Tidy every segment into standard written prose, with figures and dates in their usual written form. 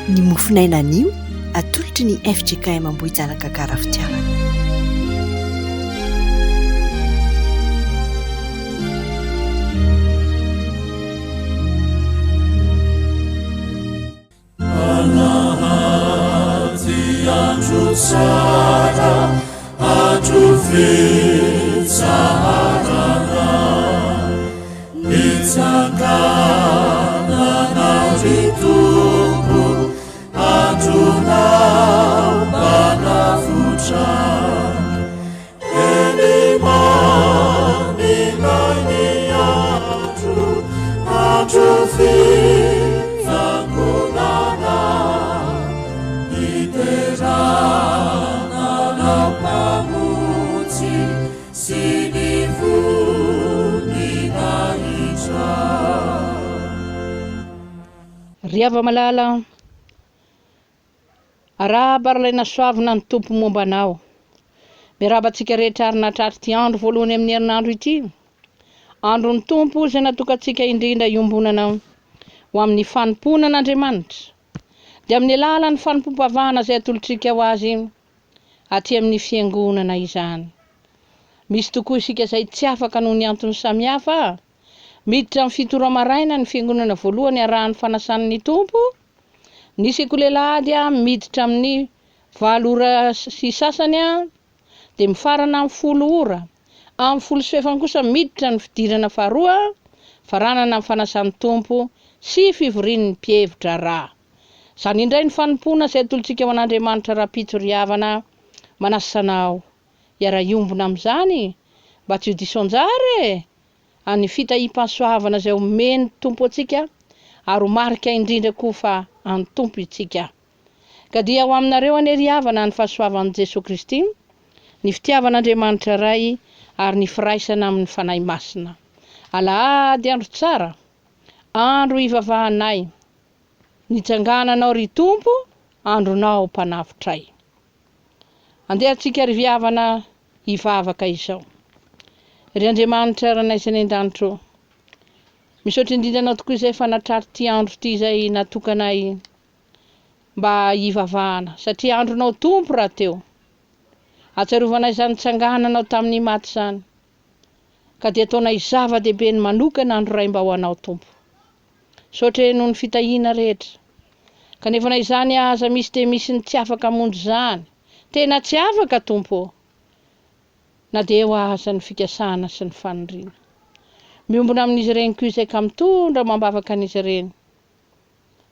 Ny mofonaina anio atolotry ny fjkm Ambohijanaka Gara Fitiavana. Alahady andro tsara, andro fitsaharana, Nitsanganana ry Tompo, andronao mpanavotra. Eny maminay ny andro, andro fiangonana, Hiderana anao Mpamonjy sy ny voninahitra. Ry hava-malala, Arahaba ry ilay nasoavina ny Tompo momba anao. Miarahaba antsika rehetra ary nahatratra ity andro voalohany amin'ny herinandro ity. Andron'ny Tompo izay natokantsika indrindra hiombonana ho amin'ny fanompoana an'Andriamanitra. Dia amin'ny alalan'ny fanompoam-pavahana izay atolotsika ho Azy aty amin'ny Fiangonana izany. Misy tokoa isika izay tsy afaka noho ny antony samihafa miditra amin'ny fito ora maraina ny Fiangonana voalohany arahan'ny fanasan'ny Tompo. Ny sekoly alahady miditra amin'ny valo ora sy sasany dia mifarana amin'ny folo ora. Amin'ny folo sy fahefany kosa miditra ny fidirana faharoa, faranana amin'ny fanasan'ny Tompo sy fivorian'ny mpihevi-draharaha. Izany indray ny fanompoana izay atolotsika ho an'Andriamanitra rahampitso ry havana, manasa anao hiara-hiombona amin'izany mba tsy ho diso anjara e! An'ny fitahiam-pahasoavana izay omen'ny Tompo antsika ary ho marika indrindra koa fa an'ny Tompo itsika. Ka dia ho aminareo anie ry havana ny fahasoavan'i Jesoa Kristy, ny fitiavan'Andriamanitra Ray ary ny firaisana amin'ny Fanahy Masina. Alahady andro tsara, andro hivavahanay, nitsangananao ry Tompo, andronao Mpanavotray. Andeha antsika ry vihavana hivavaka izao. Ry Andriamanitra Ranay izay any an-danitra ô, misaotra indrindra Anao tokoa izay fa natrary ity andro ity izay natokanay mba hivavahana, satria andronao Tompo rahateo. Ahatsiarovanay izany nitsangananao tamin'ny maty izany, ka dia ataonay zava-dehibe ny manokana andro iray mba ho Anao Tompo. Misaotra e noho ny fitahiana rehetra. Kanefa na izany aza misy dia misy ny tsy afaka hamonjy izany. Tena tsy afaka Tompo ô! Na dia eo aza ny fikasana sy ny faniriana. Miombona amin'izy ireny koa izay ka mitondra amam-bavaka an'izy ireny.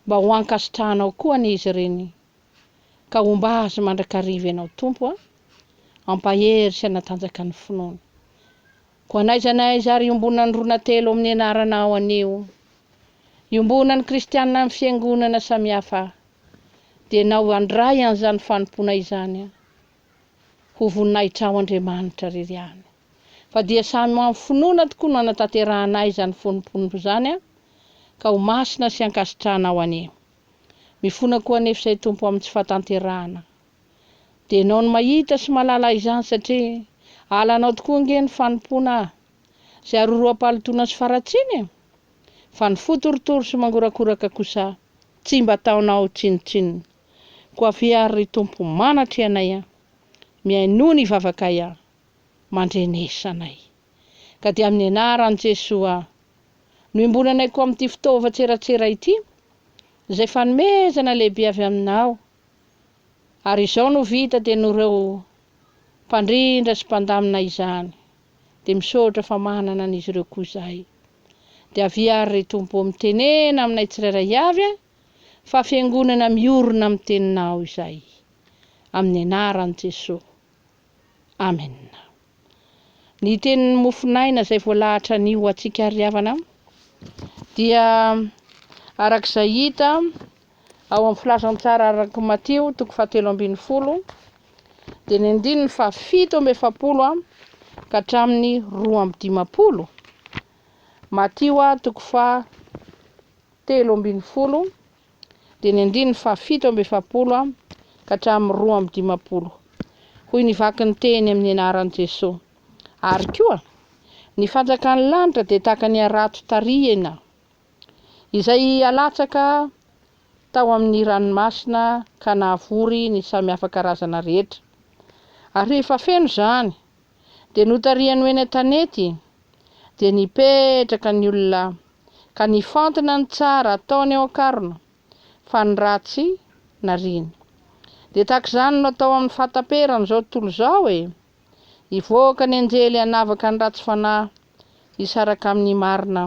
Mba ho ankasitrahanao koa anie izy ireny ka homba azy mandrakariva Ianao Tompo a! Hampahery sy hanatanjaka ny finoany. Koa n'aiza n'aiza ary iombonan'ny roa na telo amin'ny anaranao anio, iombonan'ny kristiana amin'ny fiangonana samihafa, dia ianao handray an'izany fanompoana izany ho voninahitrao Andriamanitra rery ihany. Fa dia samy ho amin'ny finoana tokoa no hanatanterahanay izany fonompoana izany ka ho masina sy hankasitrahanao anie. Mifona koa anefa izay Tompo amin'ny tsy fahatanterahana. Dia ianao no mahita sy mahalala izany satria halanao tokoa ange ny fanompoana a! Izay aroroham-pahalotoana sy faharatsiana e! Fa ny fo torotoro sy mangorakoraka kosa tsy mba ataonao tsinontsinona. Koa avia ary ry Tompo manatreha anay a! Mihainoa ny vavakay a! Mandrenesa anay. Ka dia amin'ny anaran'i Jesoa no iombonanay koa amin'ity fitaovan-tseratsera ity izay fanomezana lehibe avy aminao Ary izao no vita dia noho ireo mpandrindra sy mpandamina izany dia misaotra fa manana an'izy ireo koa izahay. Dia avia ary ry Tompo ô mitenena aminay tsirairay avy a fa fiangonana miorina amin'ny teninao izahay. Amin'ny anaran'i Jesoa. Amen. Ny tenin'ny mofon'aina izay voalahatra anio ho antsika ry havana dia araka izay hita ao amin'ny filazantsara araka i Matio toko fahatelo ambinifolo dia ny andininy fahafito amby efapolo ka hatramin'ny 52. Matio toko fahatelo ambinifolo dia ny andininy faha-47 ka hatramin'ny 52. Hoy ny vaky ny teny amin'ny anaran'i Jesoa, Ary koa, ny fanjakan'ny lanitra dia tahaka ny harato tarihina, izay alatsaka. tao amin'ny ranomasina ka nahavory ny samy hafa karazana rehetra. Ary rehefa feno izany, dia notarihany ho eny an-tanety, dia nipetraka ny olona ka nifantina ny tsara ataony ao an-karona, fa ny ratsy nariany. Dia tahaka izany no atao amin'ny fahataperan'izao tontolo izao e! Hivoaka ny anjely hanavaka ny ratsy fanahy hisaraka amin'ny marina.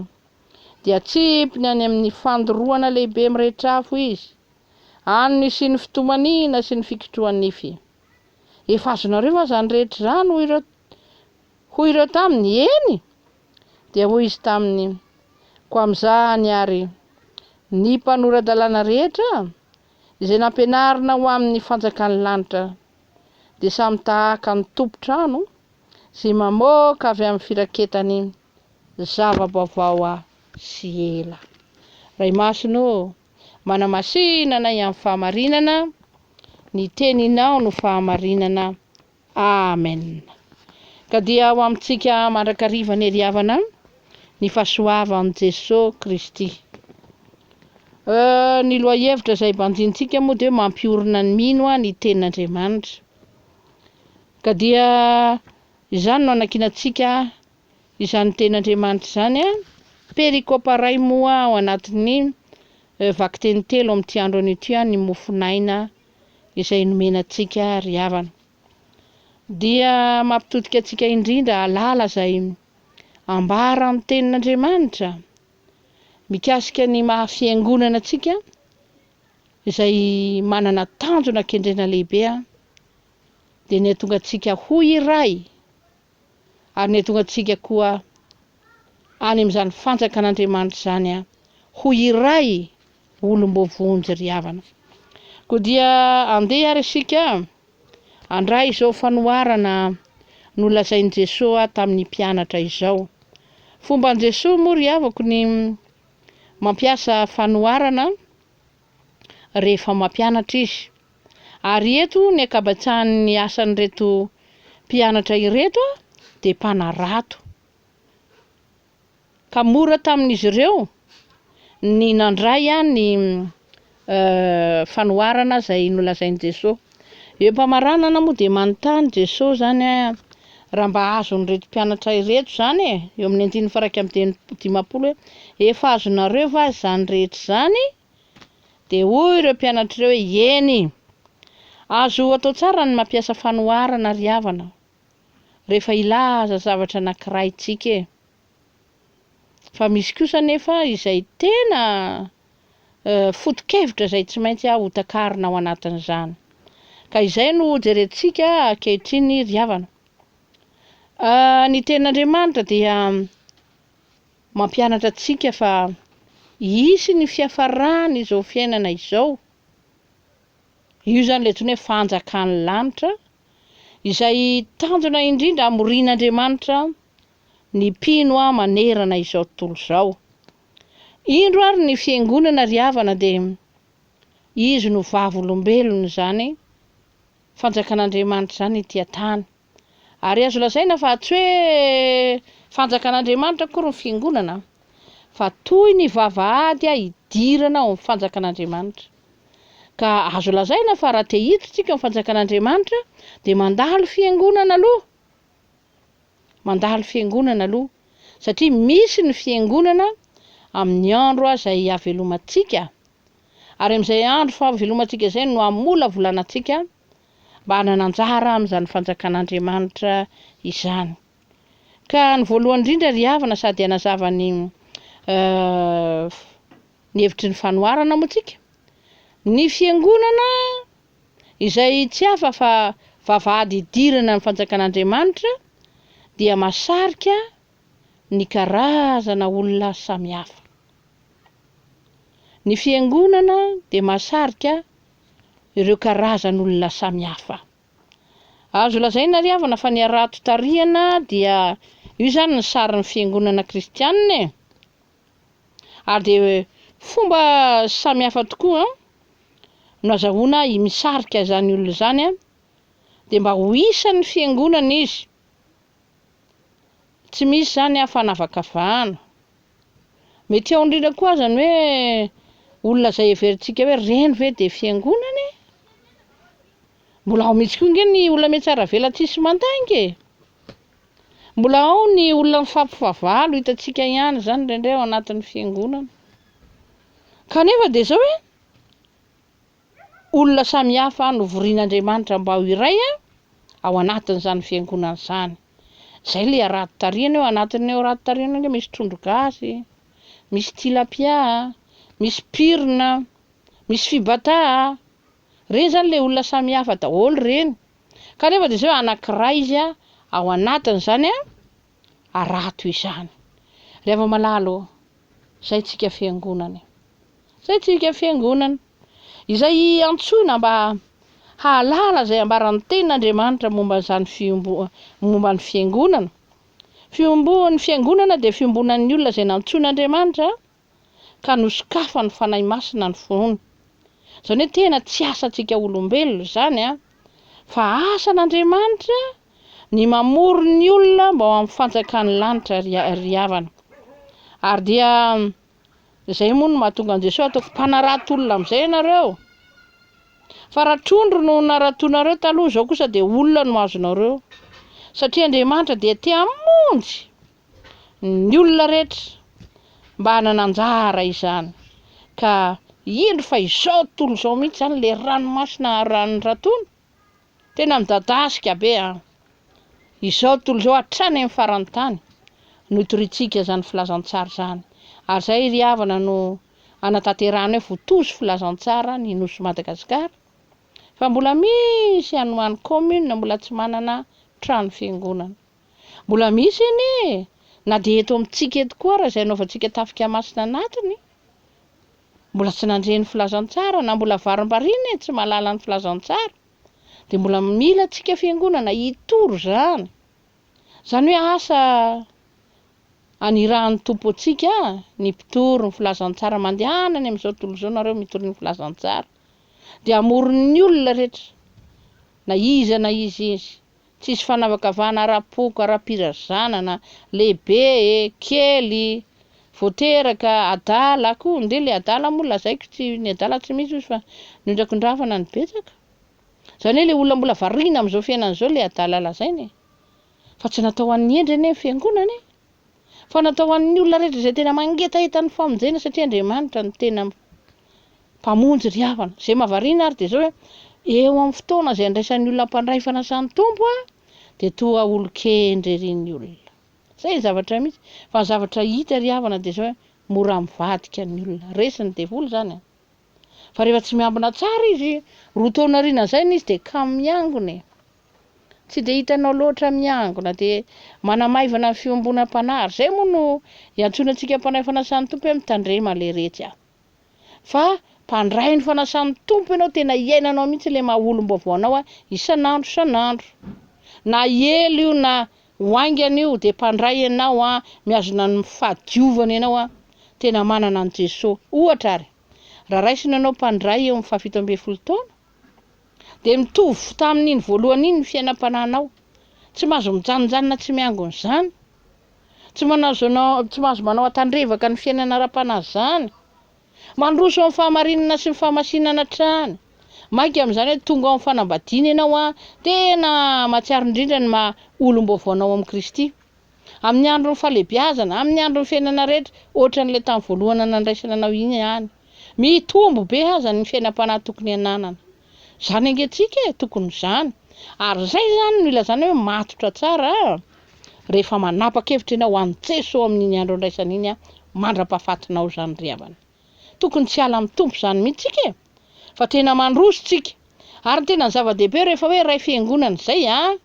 Dia atsipiny any amin'ny fandoroana lehibe mirehitra afo izy. Any no hisian'ny fitomaniana sy ny fikitroha-nify. Efa azonareo va izany rehetra izany? hoy ireo hoy ireo taminy, Eny! Dia hoy izy taminy, Koa amin'izany àry, ny mpanora-dalàna rehetra, izay nampianarina ho amin'ny fanjakan'ny lanitra, dia samy tahaka ny tompon-trano izay mamoaka avy amin'ny firaketany zava-baovao sy ela. Ray Masina ô, manamasina anay amin'ny fahamarinana, ny Teninao no fahamarinana. Amen. Ka dia ho amintsika mandrakariva anie ry havana ny fahasoavan'i Jesoa Kristy. Ny lohahevitra izay banjinintsika moa dia hoe mampiorina ny mino ny tenin'Andriamanitra. Ka dia izany no anakinantsika izany tenin'Andriamanitra izany. Perikopa iray moa ao anatin'ny vakiteny telo amin'ity andro anio ity ny mofon'aina izay nomena antsika ry havana. Dia mampitodika antsika indrindra hahalala izay ambaran'ny tenin'Andriamanitra mikasika ny maha fiangonana antsika izay manana tanjona kendrena lehibe dia ny hahatonga antsika ho iray ary ny hahatonga antsika koa any amin'izany fanjakan'Andriamanitra izany ho iray olom-boavonjy ry havana. Koa dia andeha ary isika handray izao fanoharana nolazain'i Jesoa tamin'ny mpianatra izao. Fomban'i Jesoa moa ry havako ny mampiasa fanoharana rehefa mampianatra izy. Ary eto ny ankabatsahan'ny asan'ireto mpianatra ireto dia mpanarato. Ka mora tamin'izy ireo ny nandray ny fanoharana izay nolazain'i Jesoa. Eo am-pamaranana moa dia manontany Jesoa izany raha mba azon'ireto mpianatra ireto izany e, eo amin'ny andininy faha-51 hoe, efa azonareo va izany rehetra izany? Dia hoy ireo mpianatra ireo hoe, eny. Azo atao tsara ny mampiasa fanoharana ry havana. rehefa hilaza zavatra anankiray tsika e! Fa misy kosa anefa izay tena foto-kevitra izay tsy maintsy ho takarina ao anatin'izany. Ka izay no hojerentsika ankehitriny ry havana. Ny tenin'Andriamanitra dia mampianatra antsika fa hisy ny fiafaran'izao fiainana izao. Io izany ilay antsoina hoe fanjakan'ny lanitra, izay tanjona indrindra hamorian'Andriamanitra ny mpino manerana izao tontolo izao. Indro ary ny fiangonana ry havana dia izy no vavolombelon'izany fanjakan'Andriamanitra izany ety an-tany. Ary azo lazaina fa tsy hoe fanjakan'Andriamanitra akory ny fiangonana fa toy ny vavahady hidirana ao amin'ny fanjakan'Andriamanitra. Ka azo lazaina fa raha te hiditra isika ao amin'ny fanjakan'Andriamanitra dia mandalo fiangonana aloha. Mandalo fiangonana aloha satria misy ny fiangonana amin'ny andro izay havelomantsika ary amin'izay andro fahavelomantsika izay no hamolavolana antsika mba hanana anjara amin'izany fanjakan'Andriamanitra izany. Ka ny voalohany indrindra ry havana sady hanazava ny ny hevitry ny fanoharana moa tsika, ny fiangonana izay tsy hafa fa vavahady hidirana ny fanjakan'Andriamanitra dia mahasarika ny karazana olona samihafa. Ny fiangonana dia mahasarika ireo karazan'olona samihafa. Azo lazaina ry havana fa ny harato tarihana dia io izany ny sarin'ny fiangonana kristianina e! Ary dia fomba samihafa tokoa no azahoana misarika izany olona izany dia mba ho isan'ny fiangonana izy. Tsy misy izany fanavakavahana. Mety ao indrindra koa aza ny hoe. Olona izay heverintsika hoe ireny ve dia fiangonana e? Mbola ao mihitsy koa nge ny olona mihatsaravelatsihy sy mandainga e! Mbola ao ny olona mifampifahavalo, hitantsika ihany izany indraindray ao anatin'ny fiangonana. Kanefa dia izao hoe, olona samihafa novorian'Andriamanitra mba ho iray ao anatin'izany fiangonana izany. Izay ilay harato tarihina eo, anatin'io harato tarihina io ange misy trondro gasy, misy tilapia, misy pirina, misy fibata, ireny izany ilay olona samihafa daholo ireny. Kanefa dia izao hoe anankiray izy ao anatin'izany harato izany. Ry hava-malala ô, izay tsika fiangonana e. Izay tsika fiangonana, izay antsoina mba hahalala izay ambaran'ny Tenin'Andriamanitra momba izany fiombo momba ny fiangonana. Fiomboan'ny fiangonana dia fiombonan'ny olona izay nantsoin'Andriamanitra ka nosokafan'ny Fanahy Masina ny fony. Izany hoe tena tsy asantsika olombelona izany an, fa asan'Andriamanitra ny mamory ny olona mba ho amin'ny fanjakan'ny lanitra ry ry havana. Ary dia Izay moa no mahatonga an'i Jesoa ataoko mpanarato olona amin'izay ianareo. Fa raha trondro no naratonareo taloha, izao kosa dia olona no azonareo. Satria Andriamanitra dia te hamonjy ny olona rehetra mba hanana anjara izany. Ka indro fa izao tontolo izao mihitsy izany ilay ranomasina ranon'Ratona. Tena midadasika be an! Izao tontolo izao hatrany amin'ny faran'ny tany no itoriantsika izany filazantsara izany. Ary izay ry havana no anatanterahana hoe votozo filazantsara ny Nosy Madagasikara. Fa mbola misy any ho any commune mbola tsy manana trano fiangonana. Mbola misy anie na dia eto amintsika eto koa ara izay anaovantsika tafika masina anatiny. Mbola tsy nandre ny filazantsara na mbola varimbariana e tsy mahalala ny filazantsara dia mbola mila antsika fiangonana hitory izany. Izany hoe asa anirahan'ny Tompo antsika ny mpitory ny filazantsara mandehana any amin'izao tontolo izao nareo mitory ny filazantsara dia hamory ny olona rehetra na iza na iza izy Tsisy fanavakavahana ara-poko, ara-pirazanana, lehibe e, kely, vao teraka, adala koa, ndeha le adala moa lazaiko tsy, ny adala tsy misy ozy fa ny ondrakondravana no betsaka. Zany hoe le olona mbola variana amin'izao fiainana izao le adala lazaina e. Fa tsy natao ho an'ny hendry anie ny fiangonana e. Fa natao ho an'ny olona rehetra izay tena mangetaheta ny famonjena satria Andriamanitra no tena Mpamonjy ry havana. Izay mahavariana ary dia izao hoe, eo amin'ny fotoana izay andraisan'ny olona mpandray fanasan'ny Tompo dia toa olon-kendry ery ny olona. Izay ny zavatra misy. Fa ny zavatra hita ry havana dia izao hoe, mora mivadika ny olona. Resin'ny devoly izany an. Fa rehefa tsy miambina tsara izy, roa taona aorianan'izay izy dia kamo miangona e. Tsy dia hitanao loatra miangona dia manamaivana ny fiombonam-panahy. Ary izay moa no iantsoana antsika mpandray fanasan'ny Tompo hoe mitandrema leretsy a. Fa mpandray ny fanasan'ny Tompo ianao tena iainanao mihitsy ilay maha olom-baovao anao a isan'andro isan'andro. Na ela io na ho haingana io dia mpandray ianao a, mihazona ny fahadiovana ianao a, tena manana an'i Jesoa. Ohatra ary, raha raisina ianao mpandray eo amin'ny fahafito ambinifolo taona, dia mitovy tamin'iny voalohany iny ny fiainam-panahinao. Tsy mahazo mijanonjanona tsy miangona izany. Tsy manao tsy mahazo manao atandrevaka ny fiainana ara-panahy izany. Mandroso amin'ny fahamarinana sy ny fahamasinana hatrany. Mainka amin'izany hoe tonga ao amin'ny fanambadiana ianao an, tena mahatsiaro indrindra ny maha olom-baovao anao amin'i Kristy. Amin'ny andron'ny fahalehibiazana, amin'ny andron'ny fiainana rehetra, ohatran'ilay tamin'ny voalohany nandraisana anao iny ihany. Mitombo be aza ny fiainam-panahy tokony hananana. Izany ange tsika e, tokony izany. Ary izay izany no ilazana hoe matotra tsara rehefa manapa-kevitra ianao ho an'i Jeso amin'iny andro andraisana iny mandra-pahafatinao izany ry havana. Tokony tsy hiala amin'ny Tompo izany mihitsy tsika e! Fa tena mandroso tsika. Ary ny tena zava-dehibe rehefa hoe iray fiangonana izay an,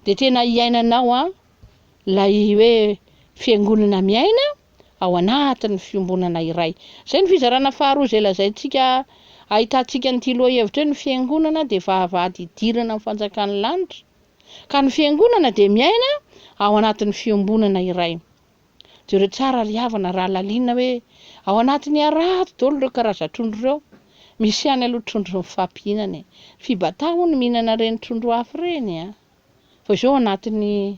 dia tena iainanao an ilay hoe fiangonana miaina ao anatin'ny fiombonana iray. Izay ny fizarana faharoa izay lazaintsika ahitantsika an'ity lohahevitra hoe ny fiangonana dia vavahady hidirana amin'ny fanjakan'ny lanitra. Ka ny fiangonana dia miaina ao anatin'ny fiombonana iray. Jereo tsara ry havana raha lalinina hoe ao anatin'ny harato daholo ireo karazan-trondro ireo. Misy ihany aloha trondro mifampihinana e. Fibata hono mihinana ireny trondro hafa ireny a. Fa izao ao anatin'ny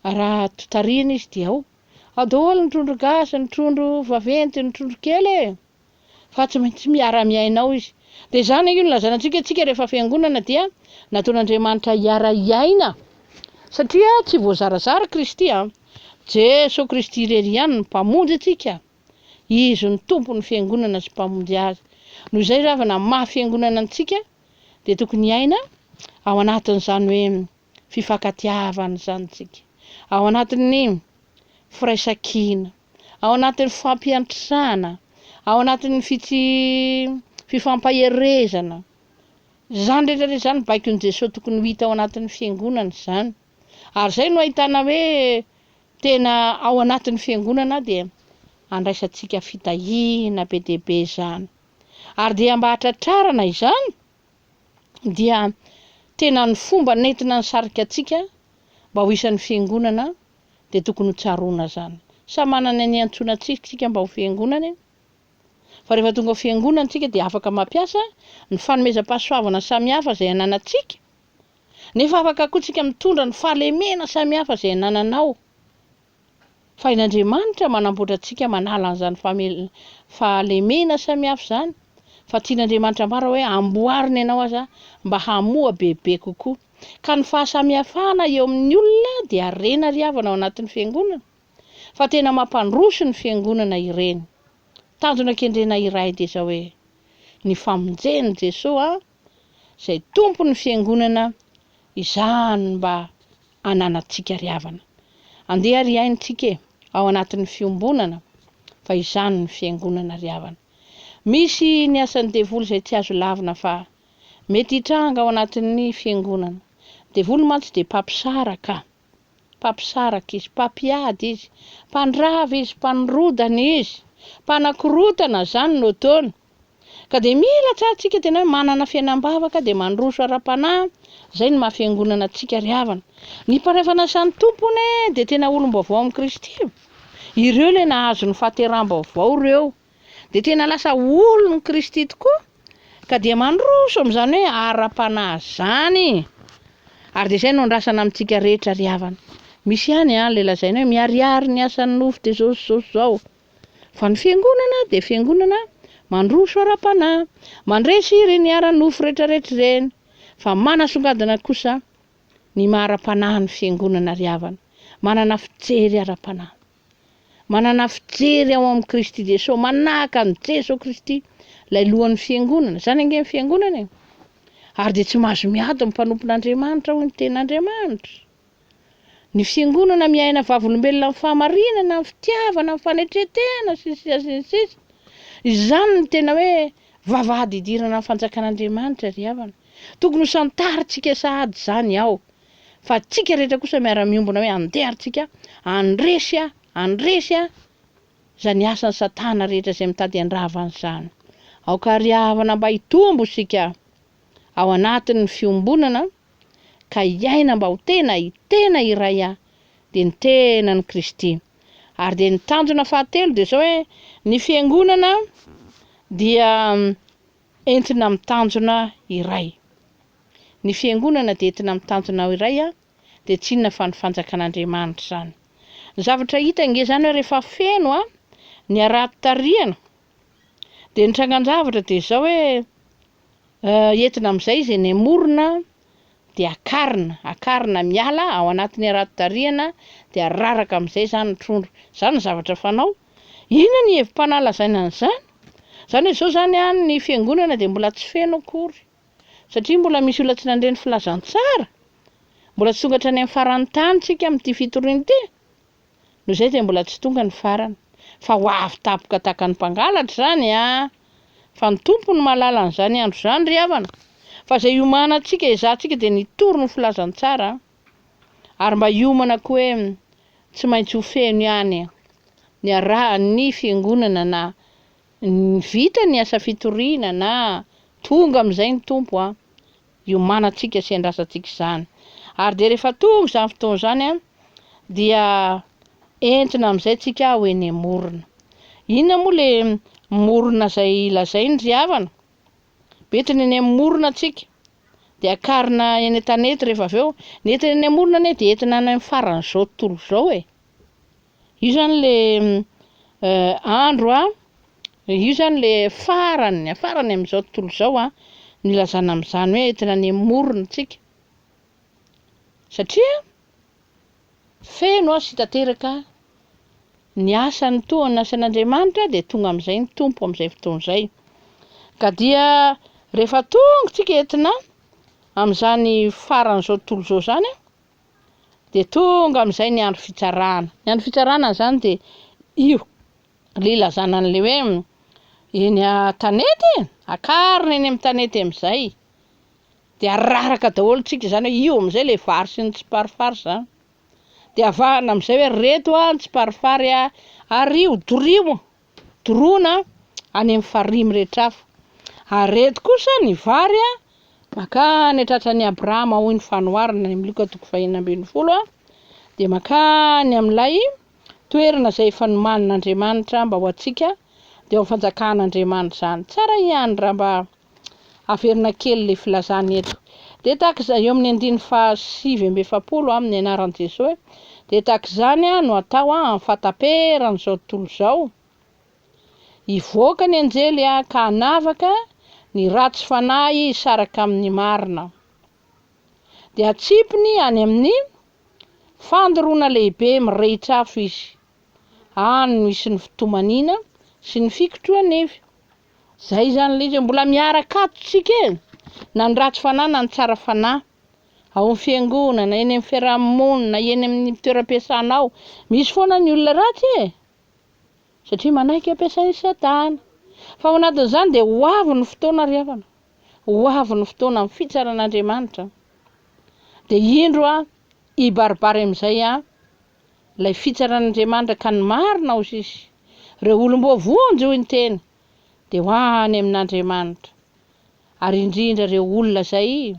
raha tarihina izy dia ao. Ao daholo ny trondro gasy, ny trondro vaventy, ny trondro kely e. Fa tsy maintsy miara-miaina ao izy. Dia izany ange no ilazana antsika hoe tsika rehefa fiangonana dia nataon'Andriamanitra hiara-hiaina. Satria tsy voazarazara Kristy an. Jeso Kristy irery ihany no Mpamonjy antsika. Izy no Tompon'ny fiangonana sy Mpamonjy azy. Noho izay ry havana, maha fiangonana antsika dia tokony hiaina ao anatin'izany hoe fifankatiavana izany tsika. Ao anatin'ny firaisankina, ao anatin'ny fampiantrana, ao anatin'ny fitsi fifampaherezana. Izany rehetra rehetra izany baikon'i Jesoa tokony ho hita ao anatin'ny fiangonana izany. Ary izay no ahitana hoe tena ao anatin'ny fiangonana dia andraisantsika fitahiana be dia be izany. Ary dia mba hatratrarana izany dia tena ny fomba nentina nisarika antsika mba ho isan'ny fiangonana dia tokony ho tsaroana izany. Samy manana ny niantsoana antsika isika mba ho fiangonana e. Fa rehefa tonga ao fiangonana isika dia afaka mampiasa ny fanomezam-pahasoavana samihafa izay ananantsika. Nefa afaka koa tsika mitondra ny fahalemena samihafa izay anananao. Fa hain'Andriamanitra manamboatra antsika manala an'izany fahalemena samihafa izany. Fa tian'Andriamanitra ambara hoe amboarina ianao aza mba hamoa bebe kokoa. Ka ny fahasamihafana eo amin'ny olona dia harena ry havana ao anatin'ny fiangonana. Fa tena mampandroso ny fiangonana ireny. Tanjona kendrena iray dia izao hoe, ny famonjen'i Jesoa izay Tompon'ny fiangonana izany mba ananantsika ry havana. Andeha ary hiaina tsika e, ao anatin'ny fiombonana fa izany ny fiangonana ry havana. Misy ny asan'ny devoly izay tsy azo lavina fa mety hitranga ao anatin'ny fiangonana. Devoly mantsy dia mpampisaraka, mpampisaraka izy, mpampiady izy, mpandrava izy, mpandrodana izy, mpanakorotana, izany no ataony. Ka dia mila tsara tsika tena hoe manana fiainam-bavaka dia mandroso ara-panahy, izay no maha fiangonana antsika ry havana. Ny mpanray fanasan'ny Tompo anie dia tena olom-baovao amin'i Kristy e. Ireo ilay nahazo ny fahateraham-baovao ireo dia tena lasa olon'i Kristy tokoa ka dia mandroso amin'izany hoe ara-panahy izany. Ary dia izay no andrasana amintsika rehetra ry havana. Misy ihany an ilay lazaina hoe miharihary ny asan'ny nofo dia izao sy izao sy izao. Fa ny fiangonana dia fiangonana mandroso ara-panahy, mandresy ireny ara-nofo rehetrarehetra ireny, fa manasongadina kosa ny maha ara-panahy ny fiangonana ry havana, manana fijery ara-panahy, manana fijery ao amin'i Kristy Jesoa, manahaka an'i Jesoa Kristy, ilay lohan'ny fiangonana, izany ange ny fiangonana e! Ary dia tsy mahazo miady ny mpanompon'Andriamanitra hoy ny tenin'Andriamanitra. Ny fiangonana miaina vavolombelona amin'ny fahamarinana, amin'ny fitiavana, amin'ny fanetren-tena, sy ny sisa sy ny sisa. Izany no tena hoe vavahady hidirana amin'ny fanjakan'Andriamanitra ry havana. Tokony ho santarintsika sahady izany ao. Fa tsika rehetra kosa miara-miombona hoe andeha ary tsika handresy handresy izany asan'i satana rehetra izay mitady handrava an'izany. Aoka ry havana mba hitombo isika ao anatin'ny fiombonana ka hiaina mba ho tena tena iray aho, dia ny tenan'i Kristy. Ary dia ny tanjona fahatelo dia izao hoe, ny fiangonana dia entina amin'ny tanjona iray. Ny fiangonana dia entina amin'ny tanjona iray dia tsy inona fa ny fanjakan'Andriamanitra izany. Ny zavatra hita ange izany hoe rehefa feno ny harato tarihana dia ny trangan-javatra dia izao hoe Entina amin'izay izy eny amorona dia akarina, akarina miala ao anatin'ny harato tarihana dia araraka amin'izay izany ny trondro. Izany ny zavatra fanao. Inona ny hevi-panahy lazaina an'izany? Izany hoe izao izany an, ny fiangonana dia mbola tsy feno akory. Satria mbola misy olona tsy nandre ny filazantsara. Mbola tsy tonga hatrany amin'ny faran'ny tany tsika amin'ity fitoriana ity. Noho izay dia mbola tsy tonga ny farany. Fa ho avy tampoka tahaka ny mpangalatra izany an! Fa ny Tompo no mahalala an'izany andro izany ry havana. Fa izay hiomanantsika, ezahantsika dia ny hitory ny filazantsara an! Ary mba hiomana koa hoe tsy maintsy ho feno ihany ny arahan'ny fiangonana na vita ny asa fitoriana na tonga amin'izay ny Tompo an! Iomanantsika sy andrasantsika izany. Ary dia rehefa tonga izany fotoana izany an, dia entina amin'izay tsika ho eny amorona. Inona moa le morona izay lazainy ry havana? Bentina eny amin'ny morona tsika, dia akarina eny an-tanety rehefa avy eo. Ny entina eny amorona anie dia entina any amin'ny faran'izao tontolo izao e. Io izany le andro an. Io izany ilay farany, farany amin'izao tontolo izao an, no ilazana amin'izany hoe entina nemorina tsika. Satria feno sy tanteraka ny asan'ny toa ny asan'Andriamanitra dia tonga amin'izay ny Tompo amin'izay fotoana izay. Ka dia rehefa tonga tsika entina amin'izany faran'izao tontolo izao izany an, dia tonga amin'izay ny andro fitsarana. Ny andro fitsarana izany dia io le ilazana an'ilay hoe eny an-tanety e, akarina eny amin'ny tanety amin'izay, dia araraka daholo tsika izany hoe io amin'izay ilay vary sy ny tsiparifary izany, dia avahana amin'izay hoe reto an ny tsiparifary an, ario, dorio, doroana any amin'ny farihy mirehitra afo, ary reto kosa ny vary an, mankany an-tratran'i Abrahama hoy ny fanoharana any amin'ny Lioka toko fahenina ambinifolo an, dia mankany amin'ilay Toerana izay efa nomanin'Andriamanitra mba ho antsika dia ao amin'ny fanjakan'Andriamanitra izany. Tsara ihany raha mba averina kely ilay filazana eto. Dia tahaka izay eo amin'ny andininy faha 49 amin'ny anaran'i Jesoa hoe, dia tahaka izany no atao amin'ny fahataperan'izao tontolo izao. Hivoaka ny anjely ka hanavaka ny ratsy fanahy hisaraka amin'ny marina. Dia hatsipiny any amin'ny Fandoroana lehibe mirehitra afo izy. Any no hisy ny fitomaniana sy ny fikotroha-nify. Zay izany ilay izy hoe mbola miaraka ato tsika e! Na ny ratsy fanahy na ny tsara fanahy. Ao amin'ny fiangonana, eny amin'ny fiaraha-monina, eny amin'ny toeram-piasanao. Misy foana ny olona ratsy e! Satria manaiky ampiasain'i Satana. Fa ao anatin'izany dia ho avy ny fotoana ry havana. Ho avy ny fotoana amin'ny fitsaran'Andriamanitra. Dia indro a, hibaribary amin'izay a, ilay fitsaran'Andriamanitra ka ny marina hoy izy, ireo olom-boavonjy hoy ny teny, dia ho any amin'Andriamanitra. Ary indrindra ireo olona izay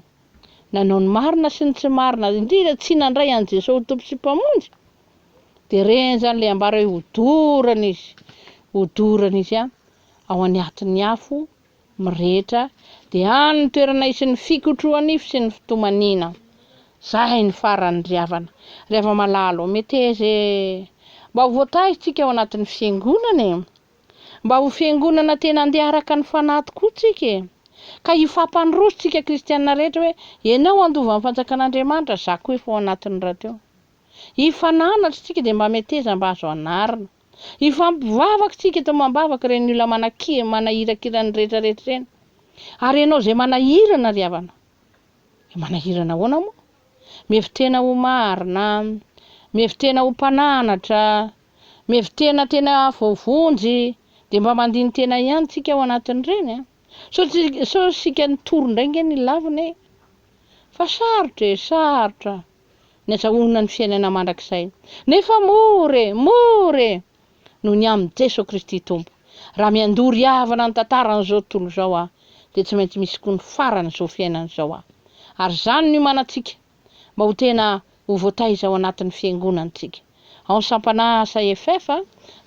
nanao ny marina sy ny tsy marina, indrindra tsy nandray an'i Jesoa ho Tompo sy Mpamonjy, dia ireny izany ilay ambara hoe hodorana izy, hodorana izy a, ao anatin'ny afo mirehitra dia any ny toerana hisy ny fikotroha-nify sy ny fitomaniana. Zay ny farany ry havana. Ry hava-malala ô, meteza e! Mba ho voatahy tsika ao anatin'ny fiangonana e! Mba ho fiangonana tena andeha araka ny fanahy tokoa tsika e! Ka hifampandroso tsika kristiana rehetra hoe ianao handova ny fanjakan'Andriamanitra, za koa efa ao anatiny rahateo. Hifananatra tsika dia mba meteza mba azo anarina. Hifampivavaka tsika eto amam-bavaka ireny olona manakia manahirakirana rehetra rehetra ireny. Ary ianao izay manahirana ry havana. Manahirana ahoana moa? Mihevi-tena ho marina, mihevi-tena ho mpananatra, mihevi-tena tena voavonjy, dia mba mandini-tena ihany tsika ao anatin'ireny an. Sao tsy sao isika nitory indray nge ny lavina e. Fa sarotra e, sarotra. ny azahoana ny fiainana mandrakizay. Nefa mora e! Mora e! Noho ny amin'i Jeso Kristy Tompo. Raha miandoha ry havana ny tantaran'izao tontolo izao aho, dia tsy maintsy misy koa ny faran'izao fiainana izao aho. Ary izany no iomanantsika mba ho tena ho voataiza ao anatin'ny fiangonantsika. Ao ny sampan'asa EFF,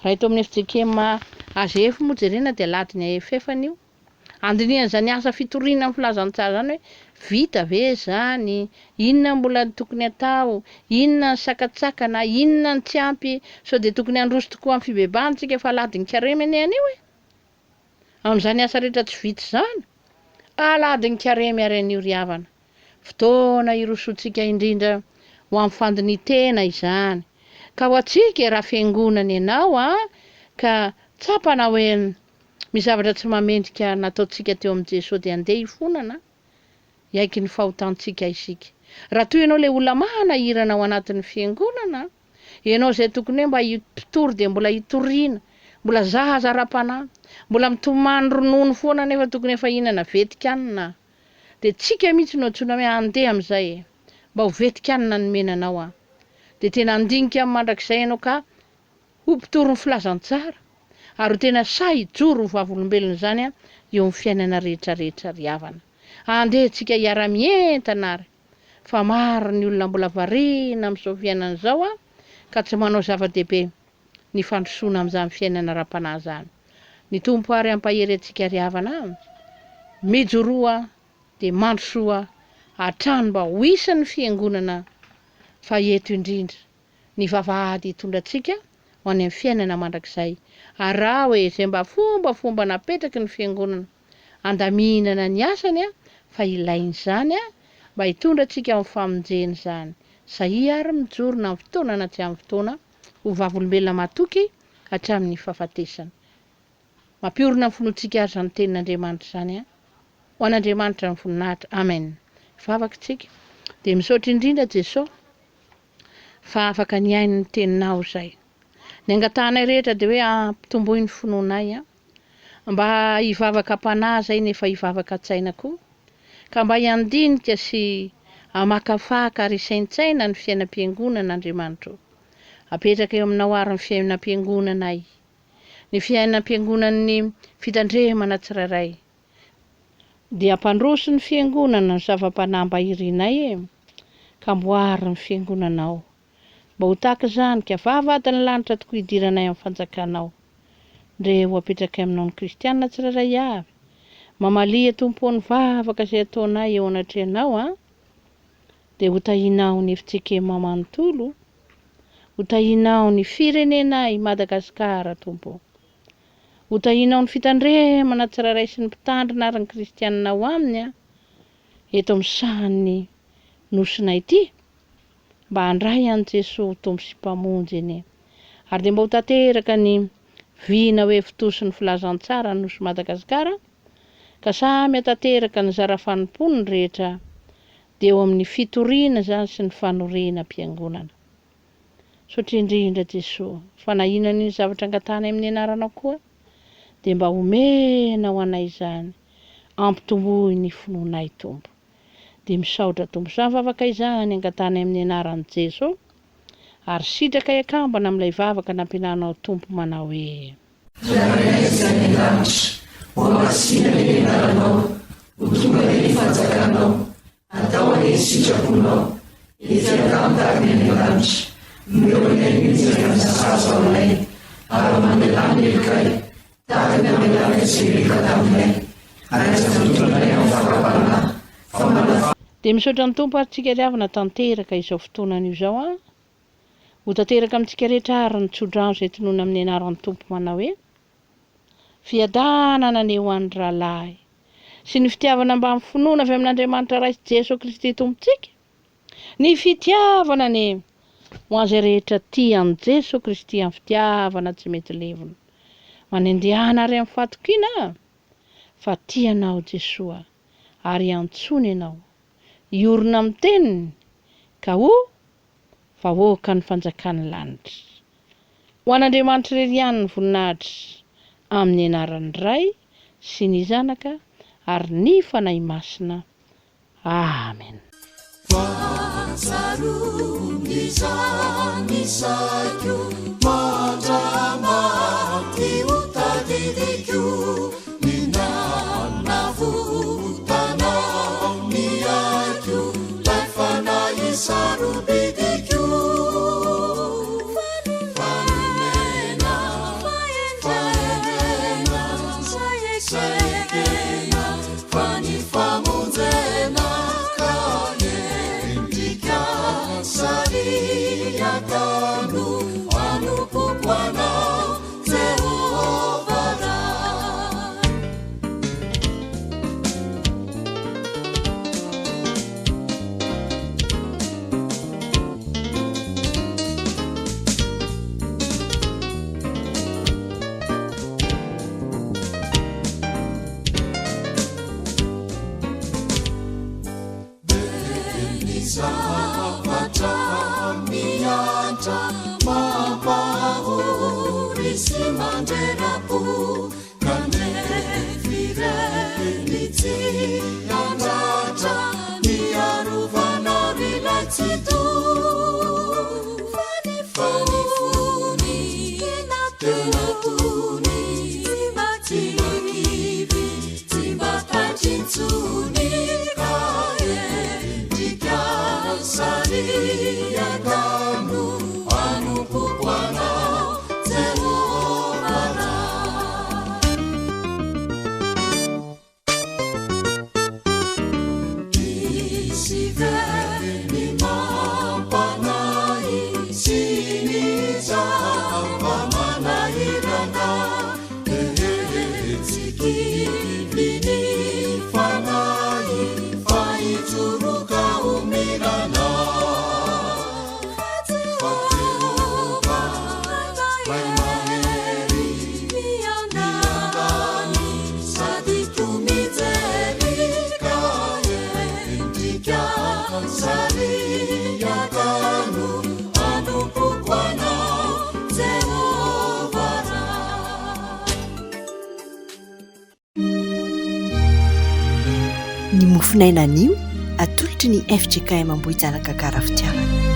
raha eto amin'ny fjkm AGF moa jerena dia alahadin'ny AFF anio. Andinihana izany asa fitoriana ny filazantsara izany hoe vita ve izany, inona mbola ny tokony atao, inona ny sakantsakana, inona ny tsy ampy, sao dia tokony handroso tokoa amin'ny fibebahana isika fa alahadin'ny karemy anie anio e! Amin'izany asa rehetra tsy vita izany, alahadin'ny karemy ary anio ry havana. Fotoana hirosoantsika indrindra ho amin'ny fandinihin-tena izany. Ka ho antsika e, raha fiangonana ianao an, ka tsapana hoe Misy zavatra tsy mahamendrika nataontsika teo amin'i Jesoa dia andeha hifonana hiaiky ny fahotantsika isika. Raha toa ianao ilay olona manahirana ao anatin'ny fiangonana, ianao izay tokony hoe mba hitory dia mbola hitoriana, mbola zaza ara-panahy, mbola mitomany ronono foana nefa tokony efa hihinana vetikanina, dia tsika mihitsy no antsoina hoe andeha amin'izay e! Mba ho vetikanina nomena anao aho. Dia tena handinika amin'ny mandrakizay ianao ka ho mpitory ny filazantsara ary ho tena sahy hijoro ho vavolombelona izany eo amin'ny fiainana rehetra rehetra ry havana. Andeha tsika hiara-mientana ary fa maro ny olona mbola variana amin'izao fiainana izao ka tsy manao zava-dehibe ny fandrosoana amin'izany fiainana ara-panahy izany. Ny Tompo ary hampahery antsika ry havana a! Mijoroa dia mandrosoa hatrany mba ho isan'ny fiangonana fa eto indrindra ny vavahady hitondra antsika ho. ho any amin'ny fiainana mandrakizay. Araho e izay mba fombafomba napetraky ny Fiangonana andaminana ny asany fa ilaina izany mba hitondra antsika amin'ny famonjena izany. Sahia ary mijoro na amin'ny fotoana na tsy amin'ny fotoana ho vavolombelona matoky hatramin'ny fahafatesana. Mampiorina ny finoantsika ary izany tenin'Andriamanitra izany an! Ho an'Andriamanitra ny voninahitra. Amen. Hivavaka isika. Dia misaotra indrindra Jeso fa afaka nihaino ny teninao izay. Ny angatahanay rehetra dia hoe ampitomboy ny finoanay an! Mba hivavaka am-panahy izay nefa hivavaka an-tsaina koa. Ka mba hiandinika sy hamakafaka ary hisaintsaina ny fiainam-piangonana Andriamanitra o. Apetraka eo aminao ary ny fiainam-piangonanay. Ny fiainam-piangonan'ny fitandremana tsirairay. Dia ampandroso ny fiangonana ny zava-panahy mba irinay e! Ka amboary ny fiangonanao mba ho tahaka izany ka vavahadin'ny lanitra tokoa hidiranay amin'ny fanjakanao. Ndre ho apetrakay aminao ny kristiana tsirairay avy. Mamalia Tompo ô ny vavaka izay ataonay eo anatrehanao a! Dia ho tahianao ny fjkm manontolo, ho tahianao ny firenenay Madagasikara Tompo ô! Ho tahianao ny fitandremana tsirairay sy ny mpitandrina ary ny kristianina ao aminy a! Eto amin'ny sahan'ny nosinay ity mba handray an'i Jesoa ho Tompo sy Mpamonjy anie. Ary dia mba ho tanteraka ny vina hoe fitosin'ny ny filazantsara ny Nosy Madagasikara ka samy hatanteraka ny zara fanompoany ny rehetra dia eo amin'ny fitoriana izany sy ny fanorenam-piangonana. Misaotra indrindra Jesoa fa na inona na inona zavatra angatahanay amin'ny anaranao koa dia mba omenao anay izany ampitomboy ny finoanay Tompo. Dia misaotra Tompo. Izany vavaka izany angatahanay amin'ny anaran'i Jeso ary sitrakay akambana amin'ilay vavaka nampianarinao Tompo manao hoe. Rainay izay any an-danitra, hohamasina anie ny anaranao, ho tonga anie ny fanjakanao, atao anie ny sitraponao, ety an-tany tahaka ny any an-danitra. Omeo anay anio izay hanina sahaza ho anay, ary mamelà ny helokay, Tahaka ny namelanay izay meloka taminay, ary aza mitondra anay amin'ny fakam-panahy, fa manafaha. Dia misaotra ny Tompo ary tsika ry havana tanteraka izao fotoana anio izao an! Ho tanteraka amintsika rehetra ary ny tsodrano izay tononina amin'ny anaran'ny Tompo manao hoe, Fiadanana anie ho an'ny rahalahy, sy ny fitiavana mbamin'ny finoana avy amin'Andriamanitra Ray sy Jeso Kristy Tompontsika. Ny fitiavana anie ho an'izay rehetra tia an'i Jeso Kristy amin'ny fitiavana tsy mety levona. Manendehana ary amin'ny fahatokiana fa tia anao Jesoa ary antsoiny ianao hiorina amin'ny teniny ka ho vahoakan'ny fanjakan'ny lanitra. Ho an'Andriamanitra irery ihany ny voninahitra amin'ny anaran'ny Ray sy ny Zanaka ary ny Fanahy Masina. Amen. Tsaroan'izany saiko mandra-maty ho tadidiko ny nanavotana ny aiko lay fanahy sarobidiko Fanomena fahendrena saekena Fa ny famonjena ka endrika sariaka no anompoko anao Jehovah Ray. Ny zavatra miantra mampahory sy mandrera-po kanefa ireny tsy handratra ny arovanao ry ilay Tsitoha. Fa ny fony tena tony tsy mba kivy tsy mba taitra intsony ka endrika sariaka no anompoko anao Jehovah Ray. Misy ve ny mampanahy sy ny zava-. Mofonaina anio, atolotry ny fjkm Ambohijanaka Gara Fitiavana.